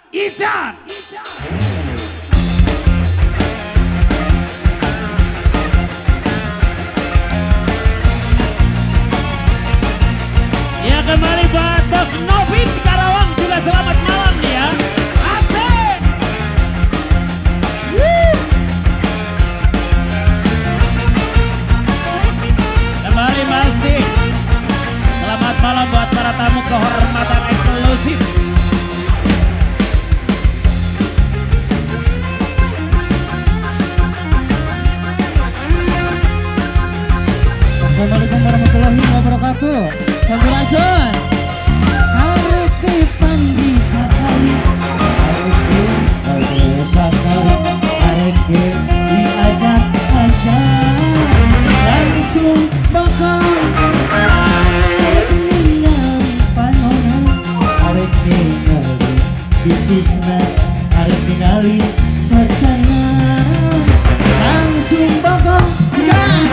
Ican. Ya kembali buat Bos Novit di Karawang juga selamat malam nih ya. Asik. Kembali masih selamat malam buat para tamu kehormatan eksklusif. Assalamualaikum warahmatullahi wabarakatuh. Sampurasun. Areke panji sakali, areke panji sakali, areke diajak ajak langsung bakal arek ningali panona, arek ningali pipisna, arek ningali suasana langsung bakal sekarang.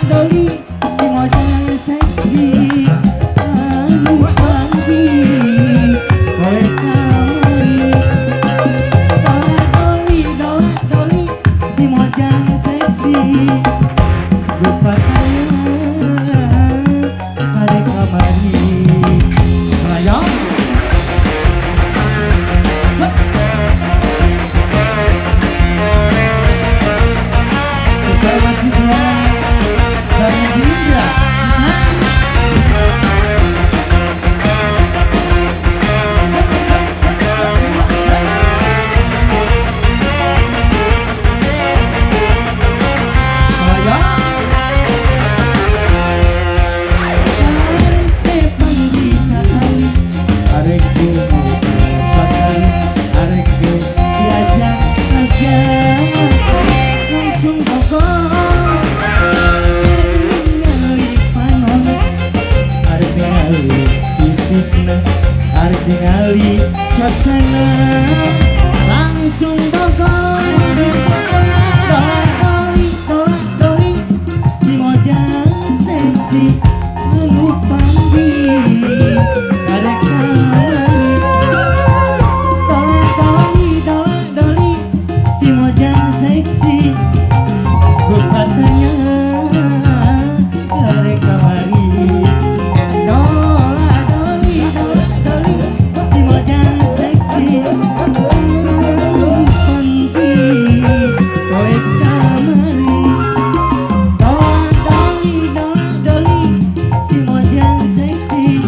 Doli si mojang seksi anu panggi kowe kamari. Doli doli doli si mojang seksi lupa tanya kare kamari. Sayang. Bersama si dua Bang Haji Indra. Langsung bokong ningali panon, arek ningali pipisna, arek ningali suasana langsung bokong. Dolak doli dolak doli si mojang seksi anu panggi arek kamari. Dolak doli dolak doli si mojang seksi lupa tanya arek kamari. Dolak doli dolak doli si mojang seksi anu panggi kowe kamari. Dolak doli dolak doli si mojang seksi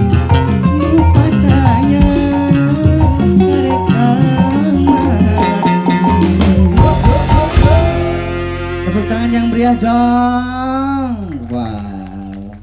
lupa tanya arek kamari. Tepuk tangan yang meriah dong. Wow.